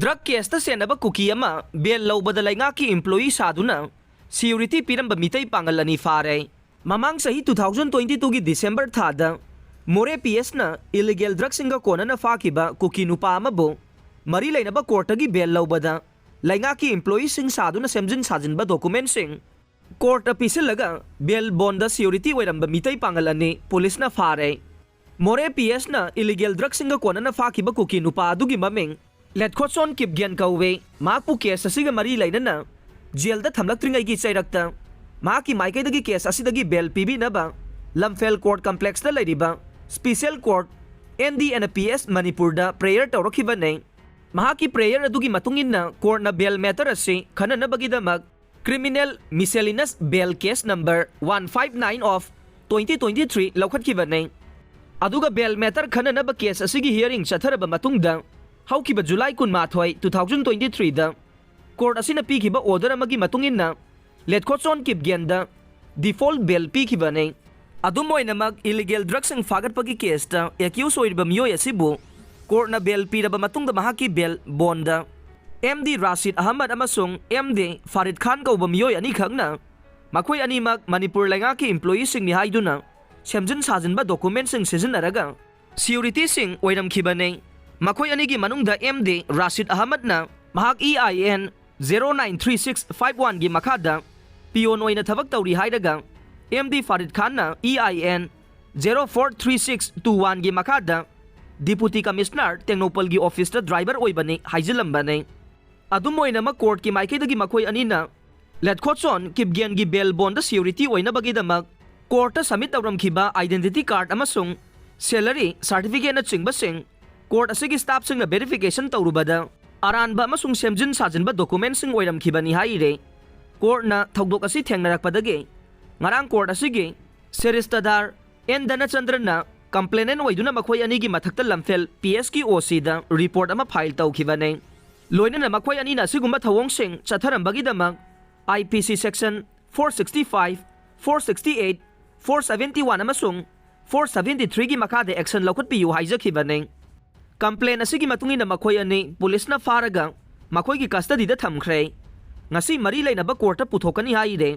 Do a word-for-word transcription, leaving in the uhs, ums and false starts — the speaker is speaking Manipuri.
ꯗ꯭ꯔꯒ ꯀꯦꯁꯇ ꯁꯦꯟꯅꯕ ꯀꯨꯀꯤ ꯑꯃ ꯕꯦꯜ ꯂꯧꯕꯗ ꯂꯩꯉꯥꯛꯀꯤ ꯏꯝꯄ꯭ꯂꯣꯌꯤ ꯁꯥꯗꯨꯅ ꯁꯤꯀ꯭ꯌꯨꯔꯤꯇꯤ ꯄꯤꯔꯝꯕ ꯃꯤꯇꯩ ꯄꯥꯡꯒꯜ ꯑꯅꯤ ꯐꯥꯔꯦ꯫ ꯃꯃꯥꯡ ꯆꯍꯤ two thousand twenty twoꯒꯤ ꯗꯤꯁꯦꯝꯕꯔ ꯊꯥꯗ ꯃꯣꯔꯦ ꯄꯤ ꯑꯦꯁꯅ ꯏꯂꯤꯒꯦꯜ ꯗ꯭ꯔꯒꯁꯤꯡꯒ ꯀꯣꯟꯅꯅ ꯐꯥꯈꯤꯕ ꯀꯨꯀꯤ ꯅꯨꯄꯥ ꯑꯃꯕꯨ ꯃꯔꯤ ꯂꯩꯅꯕ ꯀꯣꯔꯠꯇꯒꯤ ꯕꯦꯜ ꯂꯧꯕꯗ ꯂꯩꯉꯥꯛꯀꯤ ꯏꯝꯄ꯭ꯂꯣꯌꯤꯁꯤꯡ ꯁꯥꯗꯨꯅ ꯁꯦꯝꯖꯤꯟ ꯁꯥꯖꯤꯟꯕ ꯗꯣꯀꯨꯃꯦꯟꯁꯤꯡ ꯀꯣꯔꯠꯇ ꯄꯤꯁꯤꯜꯂꯒ ꯕꯦꯜ ꯕꯣꯟꯗ ꯁꯤꯀ꯭ꯌꯨꯔꯤꯇꯤ ꯑꯣꯏꯔꯝꯕ ꯃꯤꯇꯩ ꯄꯥꯡꯒꯜ ꯑꯅꯤ ꯄꯨꯂꯤꯁꯅ ꯐꯥꯔꯦ꯫ ꯃꯣꯔꯦ ꯄꯤ ꯑꯦꯁꯅ ꯏꯂꯤꯒꯦꯜ ꯗ꯭ꯔꯒꯁꯤꯡꯒ ꯀꯣꯟꯅꯅ ꯐꯥꯈꯤꯕ ꯀꯨꯀꯤ ꯅꯨꯄꯥ ꯑꯗꯨꯒꯤ ꯃꯃꯤꯡ ꯂꯦꯠꯈꯣꯠꯁꯣꯟ ꯀꯤꯞꯒꯦꯟ ꯀꯧꯋꯦ꯫ ꯃꯍꯥꯛꯄꯨ ꯀꯦꯁ ꯑꯁꯤꯒ ꯃꯔꯤ ꯂꯩꯅꯅ ꯖꯦꯜꯗ ꯊꯝꯂꯛꯇ꯭ꯔꯤꯉꯩꯒꯤ ꯆꯩꯔꯛꯇ ꯃꯍꯥꯛꯀꯤ ꯃꯥꯏꯀꯩꯗꯒꯤ ꯀꯦꯁ ꯑꯁꯤꯗꯒꯤ ꯕꯦꯜ ꯄꯤꯕꯤꯅꯕ ꯂꯝꯐꯦꯜ ꯀꯣꯔꯠ ꯀꯝꯄ꯭ꯂꯦꯛꯁꯇ ꯂꯩꯔꯤꯕ special court, N D N P S ꯃꯅꯤꯄꯨꯔꯗ ꯄ꯭ꯔꯦꯌꯔ ꯇꯧꯔꯛꯈꯤꯕꯅꯤ꯫ ꯃꯍꯥꯛꯀꯤ ꯄ꯭ꯔꯦꯌꯔ ꯑꯗꯨꯒꯤ ꯃꯇꯨꯡ ꯏꯟꯅ ꯀꯣꯔꯠꯅ ꯕꯦꯜ ꯃꯦꯇꯔ ꯑꯁꯤ ꯈꯟꯅꯅꯕꯒꯤꯗꯃꯛ criminal miscellaneous bail case number one five nine of twenty twenty three ꯂꯧꯈꯠꯈꯤꯕꯅꯤ꯫ ꯑꯗꯨꯒ ꯕꯦꯜ ꯃꯦꯇꯔ ꯈꯟꯅꯅꯕ ꯀꯦꯁ ꯑꯁꯤꯒꯤ ꯍꯤꯌꯔꯤꯡ ꯆꯠꯊꯔꯕ ꯃꯇꯨꯡꯗ ꯍꯧꯈꯤꯕ ꯖꯨꯂꯥꯏ ꯀꯨꯟꯃꯥꯊꯣꯏ, two thousand twenty threeꯗ ꯀꯣꯔꯠ ꯑꯁꯤꯅ ꯄꯤꯈꯤꯕ ꯑꯣꯔꯗꯔ ꯑꯃꯒꯤ ꯃꯇꯨꯡ ꯏꯟꯅ ꯂꯦꯠꯈꯣꯠꯁꯣꯟ ꯀꯤꯞꯒꯦꯟꯗ ꯗꯤꯐꯣꯜꯠ ꯕꯦꯜ ꯄꯤꯈꯤꯕꯅꯤ꯫ ꯑꯗꯨꯝ ꯑꯣꯏꯅꯃꯛ, ꯏꯂꯤꯒꯦꯜ ꯗ꯭ꯔꯒꯁꯤꯡ ꯐꯥꯒꯠꯄꯒꯤ ꯀꯦꯁꯇ ꯑꯦꯀ꯭ꯌꯨꯁ ꯑꯣꯏꯔꯤꯕ ꯃꯤꯑꯣꯏ ꯑꯁꯤꯕꯨ ꯀꯣꯔꯠꯅ ꯕꯦꯜ ꯄꯤꯔꯕ ꯃꯇꯨꯡꯗ ꯃꯍꯥꯛꯀꯤ ꯕꯦꯜ ꯕꯣꯟꯗ ꯑꯦꯝ ꯗꯤ ꯔꯥꯁꯤꯗ ꯑꯍꯃꯗ ꯑꯃꯁꯨꯡ ꯑꯦꯝ ꯗꯤ ꯐꯥꯔꯤꯗ ꯈꯥꯟ ꯀꯧꯕ ꯃꯤꯑꯣꯏ ꯑꯅꯤꯈꯛꯅ ꯃꯈꯣꯏ ꯑꯅꯤꯃꯛ ꯃꯅꯤꯄꯨꯔ ꯂꯩꯉꯥꯛꯀꯤ ꯏꯝꯄ꯭ꯂꯣꯌꯤꯁꯤꯡꯅꯤ ꯍꯥꯏꯗꯨꯅ ꯁꯦꯝꯖꯤꯟ ꯁꯥꯖꯤꯟꯕ ꯗꯣꯀꯨꯃꯦꯟꯁꯤꯡ ꯁꯤꯖꯤꯟꯅꯔꯒ ꯁꯤꯀ꯭ꯌꯨꯔꯤꯇꯤꯁꯤꯡ ꯑꯣꯏꯔꯝꯈꯤꯕꯅꯤ꯫ ꯃꯈꯣꯏ ꯑꯅꯤꯒꯤ ꯃꯅꯨꯡꯗ ꯑꯦꯝ ꯗꯤ ꯔꯥꯁꯤꯗ ꯑꯍꯃꯗꯅ ꯃꯍꯥꯛ E I N zero nine three six five oneꯒꯤ ꯃꯈꯥꯗ ꯄꯤꯌꯣꯟ ꯑꯣꯏꯅ ꯊꯕꯛ ꯇꯧꯔꯤ ꯍꯥꯏꯔꯒ, ꯑꯦꯝ ꯗꯤ ꯐꯥꯔꯤꯗ ꯈꯥꯟꯅ E I N zero four three six two oneꯒꯤ ꯃꯈꯥꯗ ꯗꯤꯄꯨꯇꯤ ꯀꯃꯤꯁꯅꯔ ꯇꯦꯡꯅꯧꯄꯜꯒꯤ ꯑꯣꯐꯤꯁꯇ ꯗ꯭ꯔꯥꯏꯚꯔ ꯑꯣꯏꯕꯅꯤ ꯍꯥꯏꯖꯤꯜꯂꯝꯕꯅꯤ꯫ ꯑꯗꯨꯝ ꯑꯣꯏꯅꯃꯛ, ꯀꯣꯔꯠꯀꯤ ꯃꯥꯏꯀꯩꯗꯒꯤ ꯃꯈꯣꯏ ꯑꯅꯤꯅ ꯂꯦꯠꯈꯣꯠꯁꯣꯟ ꯀꯤꯞꯒꯦꯟꯒꯤ ꯕꯦꯜ ꯕꯣꯟꯗ ꯁꯤꯀ꯭ꯌꯨꯔꯤꯇꯤ ꯑꯣꯏꯅꯕꯒꯤꯗꯃꯛ ꯀꯣꯔꯠꯇ ꯁꯕꯃꯤꯠ ꯇꯧꯔꯝꯈꯤꯕ ꯑꯥꯏꯗꯦꯟꯇꯤꯇꯤ ꯀꯥꯔꯗ ꯑꯃꯁꯨꯡ ꯁꯦꯂꯔꯤ ꯁꯥꯔꯇꯤꯐꯤꯀꯦꯠꯅꯆꯤꯡꯕꯁꯤꯡ ꯀꯣꯔꯠ ꯑꯁꯤꯒꯤ ꯁ꯭ꯇꯥꯐꯁꯤꯡꯅ ꯚꯦꯔꯤꯐꯤꯀꯦꯁꯟ ꯇꯧꯔꯨꯕꯗ ꯑꯔꯥꯟꯕ ꯑꯃꯁꯨꯡ ꯁꯦꯝꯖꯤꯟ ꯁꯥꯖꯤꯟꯕ ꯗꯣꯀꯨꯃꯦꯟꯁꯤꯡ ꯑꯣꯏꯔꯝꯈꯤꯕꯅꯤ ꯍꯥꯏꯔꯦ꯫ ꯀꯣꯔꯠꯅ ꯊꯧꯗꯣꯛ ꯑꯁꯤ ꯊꯦꯡꯅꯔꯛꯄꯗꯒꯤ ꯉꯔꯥꯡ ꯀꯣꯔꯠ ꯑꯁꯤꯒꯤ ꯁꯦꯔꯤꯁꯇꯗꯥꯔ ꯑꯦꯟ ꯙꯅꯆꯟꯗ꯭ꯔꯟꯅ ꯀꯝꯄ꯭ꯂꯦꯅꯦꯟ ꯑꯣꯏꯗꯨꯅ ꯃꯈꯣꯏ ꯑꯅꯤꯒꯤ ꯃꯊꯛꯇ ꯂꯝꯐꯦꯜ ꯄꯤ ꯑꯦꯁꯀꯤ ꯑꯣ ꯁꯤꯗ ꯔꯤꯄꯣꯔꯠ ꯑꯃ ꯐꯥꯏꯜ ꯇꯧꯈꯤꯕꯅꯤ꯫ ꯂꯣꯏꯅꯅ ꯃꯈꯣꯏ ꯑꯅꯤꯅ ꯑꯁꯤꯒꯨꯝꯕ ꯊꯧꯑꯣꯡꯁꯤꯡ ꯆꯠꯊꯔꯝꯕꯒꯤꯗꯃꯛ ꯑꯥꯏ ꯄꯤ ꯁꯤ section four sixty five, four sixty eight, four seventy one ꯑꯃꯁꯨꯡ four seventy threeꯒꯤ ꯃꯈꯥꯗ ꯑꯦꯛꯁꯟ ꯂꯧꯈꯠꯄꯤꯌꯨ ꯍꯥꯏꯖꯈꯤꯕꯅꯤ꯫ ꯀꯝꯄ꯭ꯂꯦꯟ ꯑꯁꯤꯒꯤ ꯃꯇꯨꯡ ꯏꯟꯅ ꯃꯈꯣꯏ ꯑꯅꯤ ꯄꯨꯂꯤꯁꯅ ꯐꯥꯔꯒ ꯃꯈꯣꯏꯒꯤ ꯀꯁꯇꯗꯤꯗ ꯊꯝꯈ꯭ꯔꯦ꯫ ꯉꯁꯤ ꯃꯔꯤ ꯂꯩꯅꯕ ꯀꯣꯔꯠꯇ ꯄꯨꯊꯣꯛꯀꯅꯤ ꯍꯥꯏꯔꯦ꯫